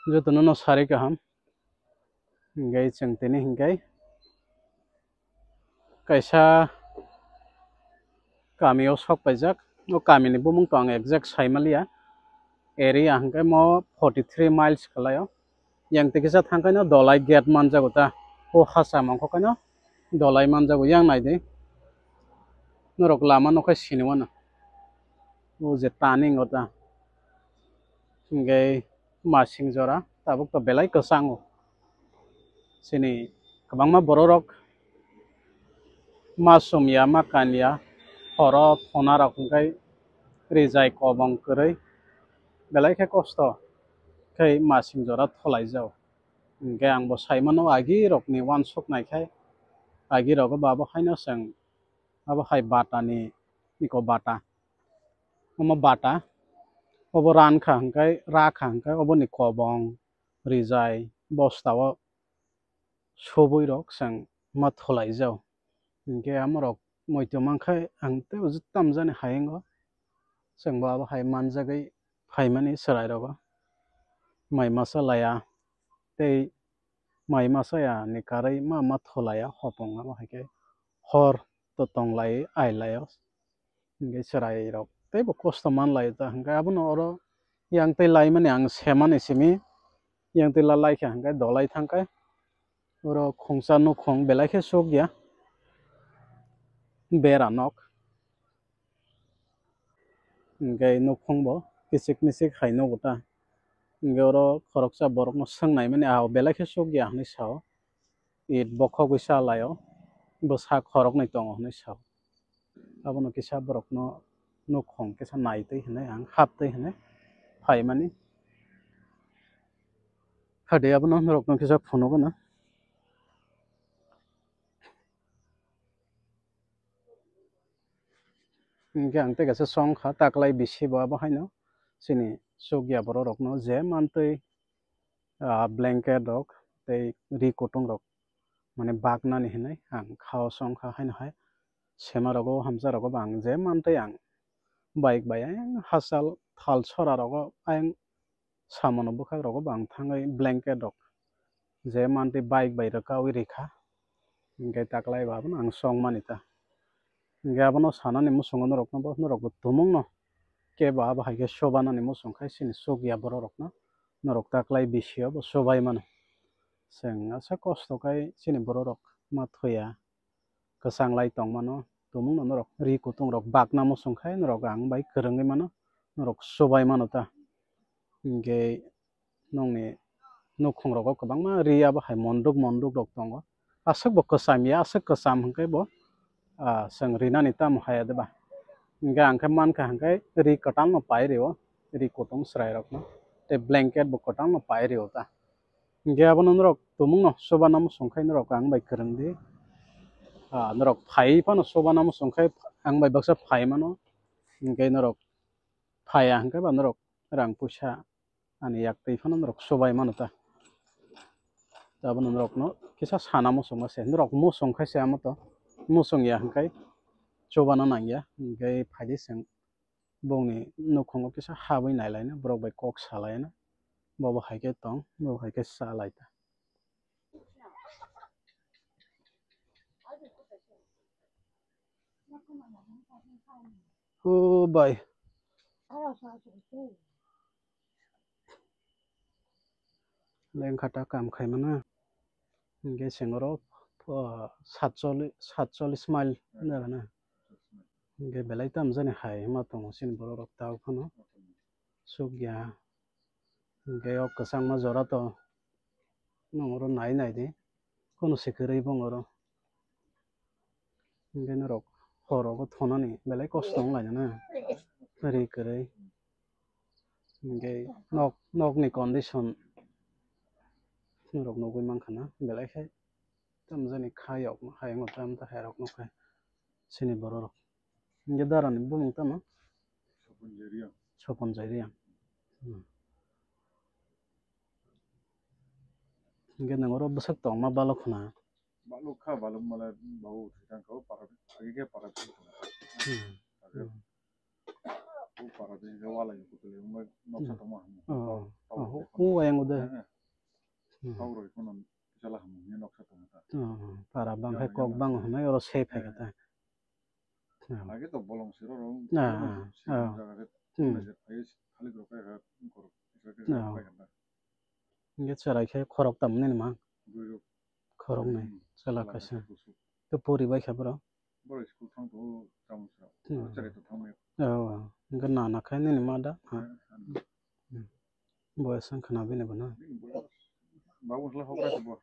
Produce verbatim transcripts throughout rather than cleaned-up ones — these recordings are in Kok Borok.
Jotono no sari kaham. Hinkhe chwng tini hinkhe kaisa kamio sok paijak. O kamini bumung to ang exact sai maliya. Area hinkhe mo forty three miles kwlaio. Yang twi kisa thangkhe no Dolai gate manjago ta. O hacham ongkho khe no Dolai manjago. Yang naidi. Norok lama nokhe siniwano. O je turning o ta. Hinkhe masing jora tabuk to belai kwchango. Chini kwbangma bororok ma chumya, ma kanya, horo thonarok hinkhe rijai kobong kwrwi belai khe kosto khe masing jora tholaijao. Hinkhe angbo saimano agirokni uansuk naikhai agirogo bo abo haino chwng abo hai batani niko bata. Omo bata. Obo rankha hwnkhe, rakha hwnkhe oboni kobong, rijai, bostao subui rok chwng ma thulaijao. Hinkhe amorok moito mankhe ang teibo tamjani hayungo. Chwngbo abo hai manjagwi phaimani chwrairogo. Mai masa laya tei mai masa yani karwi ma ma thulaya hopong abo hai khe hor to tonglai ailaio. Hinkhe chwrairok teibo kosto manlai ta hinkhe abono oro yang tei laimani ang semani simi yang tei lalai kha hinkhe Dolai thangkhe oro khungsa nukhung belai khe sukya bera nok hinkhe nukhung bo kichik michik hai nugo ta hinkhe oro khoroksa borokno swngnaimani ah belai khe sukya hinwi sao. It bokhogwi cha laio, bwsa khoroknwi tongo hinwi sao. Abono kisa borokno nukhung kisa naitwi hinwi ang haptwi hinwi phaimani. Hade abono norokno kisa phunukgwno. Hinkhe ang tei kaisa songkha taklai bisi bo abo haino chini chukya borok rokno je mantwi ah, blanket rok tei ri kutung rok mane baknani hinwi ang khao songkha haino hai sema rogo hamsa rogo bo ang je mantwi ang bike bai ayang hachal thal sora rogo ayang samono bwkhak rogo bo ang thangwi blanket rok je mantwi bike bai rwkawi rikha hinkhe taklai bo abono ang songmani ta. Hinkhe abono sanani muchungo norokno bo norokbo tumungno kebo abo hai khe sobanani muchung khai chini chukya bororokno norok taklai bisio bo sobai mano. Chwng asa kosto khai chini bororok ma thuya kwchanglai tongmano tumungno norok ri kutungrok bakna muchung khai norok ang bai kwrwngwi mano norok sobai mano ta. Hinkhe nokni nukhung rogo kwbangma ri abo hai monduk monduk rok tongo. Aswk bo kwcham ya, aswk kwcham hwnkhe bo, ah, chwng rinani tamo haya de ba. Hinkhe ang khe mankha hwnkhe ri kwtal no pai rio, ri kutung chwrai rok no, tei blanket bo kwtal no pai rio ta. Hinkhe abono norok tumung no chubanamo chwng khe norok ang bai kwrwng di. Ah, norok phai phano chubanamo chwng khe ang bai baksa phai mano. Hinkhe norok phaiya hwnkhe ba norok rang puisa ani yak twi phano norok chubai mano ta. Tabukno norokno kisa sana muchungma se, norok muchung khe se amo to, muchung ya hwnkhe chubana nang ya, hwnkhe phaidi chwng bongni nukhungo kisa habwi nailaina, borok bai kok salaina, bobo hai khe tong, bobo hai khe cha lai ta. O bai. Lengkha ta kam khaimano. Hinkhe chwng oro, o, satchollish, satchollish mile wngna gana. Hinkhe belai tamjani hai ma tongo chini borok rok tao phano. Sukya. Hinkhe o kwchangma jora to nwng oro nai nai di. Kono se kwrwi bong oro. Hinkhe norok hor rogo thonani belai kosto wng lainana. Ri kwrwi. Hinkhe nok, nokni condition norok nugwi mankha na belai khe. Tamjani kha yok, hayung tam ta hai rok nukha chini borok rok. Hinkhe dara ni bumung tamo? Sopon Jairia. Sopon Jairia. Hmm. Hinkhe nang oro bwsak tongma balok khna? Balok kha, balok mala babu thwitang kha, o para, agi khe para. Hmm. Agi. Hmm. O para de wala ni kutule, o noksa tongma. Oh, oh. O, o ayang o de. Eh, eh. Hmm. Kok roi kono jala hamung ni noksa tongo ta. Oh, para bang Yang, khai kok yang bang noksa. Hwnwi oro se phai kha ta. Hmm. Lagi to bolong siro ro, Ah, bolong ah, siro ah. Jaga khe Hmm. Phai kha, khali rok phai kha, kok rok phai kha ta. Hingke chwrai khe khorok tam nini ma? Bwrwi rok. Khorok nai, Hmm. Chwla Chwla kaisa. Kaisa kusuk. To pori bai kha bro? Borok school thang tongo, chamung sa. Hmm. Abo cherai tong thang nai. Oh, hingke nana khai nini ma da? Ha. Eh, ano. Hmm. Boyas wng khna bini bo na? Bini boyas. Babu wngkha hokra se bo.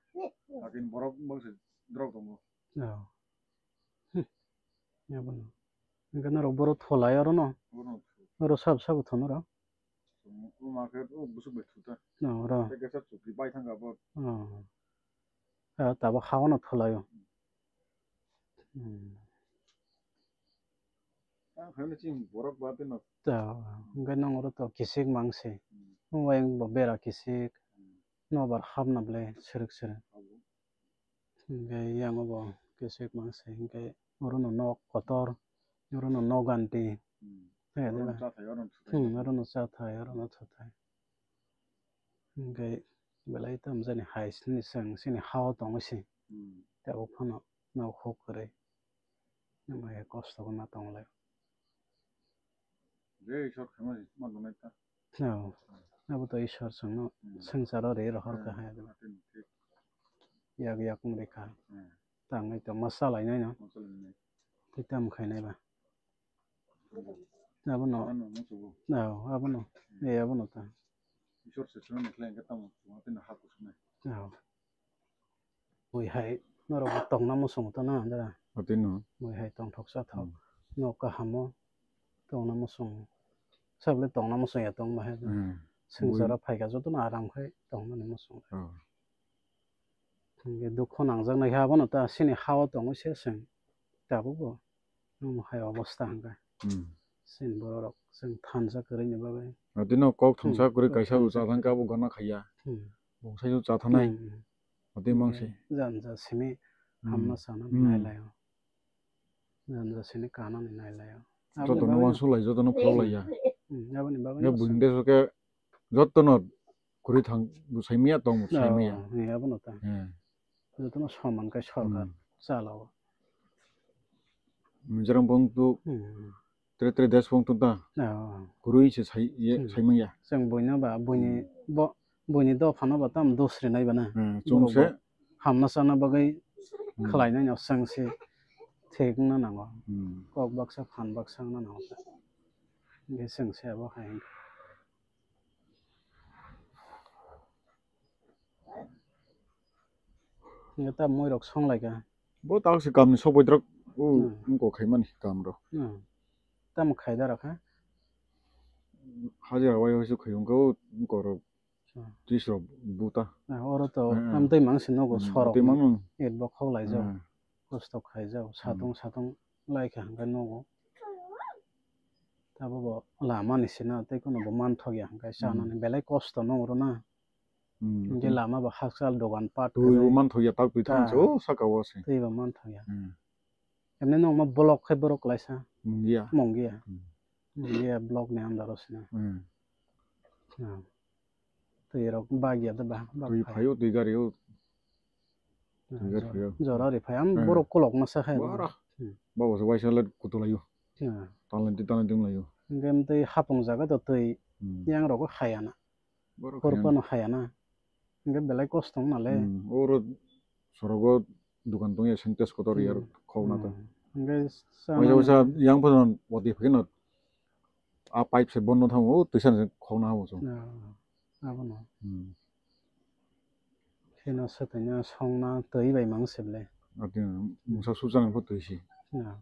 Lakin borok bangse drok tongo. Oh. Hmm. Abono. Hingke norok borok tholai oro no? Oro no. Oro sab sabo thono ro? Chwng o ma khe o bwswk bai thu ta. No, oro. Tei kaisa chukri bai thang kha bo. Oh. Ah, tabuk ha o no tholaio. Hmm. Ta khaina chini borok ba tei no. Ta, hingke nang oro to kisik mang se. Hmm. Nung ayang bo bera kisik. Hmm. Nobar hapna ble sirek sirek. Abo. Hingke yang bo kisik mang se. Hingke oro no nok kotor. Oro no nok ganti. Hmm. He, oro no diba? Cha thai, oro no thuthai. Hmm, oro no cha thai, oro no thuthai. Hingke belai tam jani hai sini chwng sini ha o tongo se. Hmm. Tabuk phano. Nok huk kwrwi. Omo hai kosto khe ma tong lai. Je Ishwar khaima ma nungnai ta. Oh. Abo to Ishwar chwngno Hmm. swngcharo ri rohor Hmm. kha hai. Atwini thik. Yak yak wng rikha. Hmm. Tangwi tongma chalainai no. Ma chalainai. Tei tamo khainai ba. Abono. Ano musugo. Oh, abono. Hmm. Eh, abono ta. Ishwar se chwngno khlai hwnkhe tamo chwngno tini ha kuchuknai. Oh. Bui hai norok tongna muchungo ta na, dara? Atwino. Bui hai tongthok chathok. Hmm. Nok kahamo tongna muchungo. Sabole tongna muchung ya tongma hai. Hmm. Swngcharo phaikha jotono aram khai tongmani muchungo. Oh. Hingke dukhu nangjaknai khe abono ta chini ha o tongwi se chwng tabukbo omo hai obosta hwnkhe. Hmm. Chini borok rok chwng thansa kwrwini bagwi. Atwino kok Hmm. thangsa kwrwi Kok kaisa bo thangsa cha thangkhe abo gana khaiya. Hmm. Bongsaino cha thanai. Hmm, hmm. Atwi mang se. Hingke janja simi Hmm. hamna sana Hmm. nai laio. Janja sini kanani nai laio. Jotono Aboni bagwi wansuk lai, jotono phlok laiya. Hmm, aboni bagwi Ya no buini sa- deso khe jotono kwrwi thang, bo saimaya tong, bo saimaya. Oh, eh, abono ta. Eh. Jotono soman khe sorkar Hmm. chalao. Mizoram bong tu Hmm. Tre tre desh phung tungta. Oh. Kwrwi se sai, ye, Hmm. saimanya. Chwng buino ba, buini, Hmm. bo, buini dophano ba tam dos rinai ba na. Hmm, Borok chwng se. Bo hamna chana bagwi Hmm. Khlainai no chwng se thik wngna nango. Hmm. Kok baksa, phan baksa wngna nango. Hingke chwng se abo hai wngkha. Hingke ta moi rok song lai kha. Bo tak se kam ni sok bai drok, o, Hmm. wngkok khaimani kam rok. Hmm. Tamo khai da rok ha? Hajira wai wai se khai wngkha, o, wngkok rok. Hmm. Tris rok buta. Ah, oro to Hmm. amtwi mang se nogo Hmm, sorok. Twi mang. Ed bo khok lai jao. Hmm. Kosto khai jao. Hmm. Satung satung lai kha hingke nogo. Tabo bo lama ni sina tei kono bo manthok ya hingke Hmm. chanani belai kosto nogo ro na. Hmm, Hingke hmm. Lama bo hakchal dogan pat Twi kwrwi. Bo manthok ya, tak twi thang Ta. Se, o saka o se. Twi bo manthok ya. Hmm. Emne nokma block khe borok klaisa. Mungya. Mungya. Hmm. Mungya block ni under o sina. Hmm. Hmm. Twi rok bag ya da ba, bag Twi phai. Phaio, twi gari o. Hmm, Twi gari jo-, phaio. Jora ri phai. Am Hmm. Borok kolok masa khai. Bara. Hmm. Babo se waisa le kutulaio. Hmm. Talenti, talenti wnglaio. Hingke twi hapung jaga to twi Hmm. Yang rok o haya na. Borok Hor phano haya na. Hingke belai kosto wng nale. Hmm, oro sorogo dokan tongya, Sintex kotor yar Hmm. Khokna ta. Hmm. Hingke Waisa sana waisa yang phano wati phano a pipe se bondo thango, o twisa se khokna hamo chwng. Ah, abono. Hmm. Kheno swtwino songna twi bai mang se ble. Ati mungsa suchang pho twi si. Ah.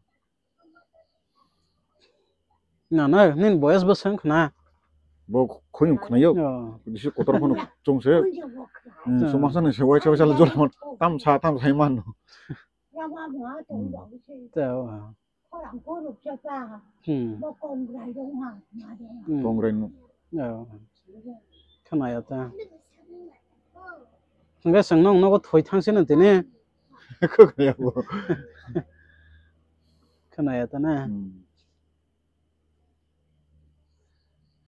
Na, na, nini boyas bwswk wngkha na? Bo khuyung khwnaio. Oh. Bisi kotor phano chwngse. Hmm, Oh. Chwngmasa ni se waisa waisa le jol man. Tam sa, tam sai man. Hmm. Ta, oh. Hmm. Hmm. Kongrai no. Oh. Khwnaya ta. Hingke chwng nong nogo thoi thang sino tini. Khwnaya bo. Khwnaya ta na. Hmm.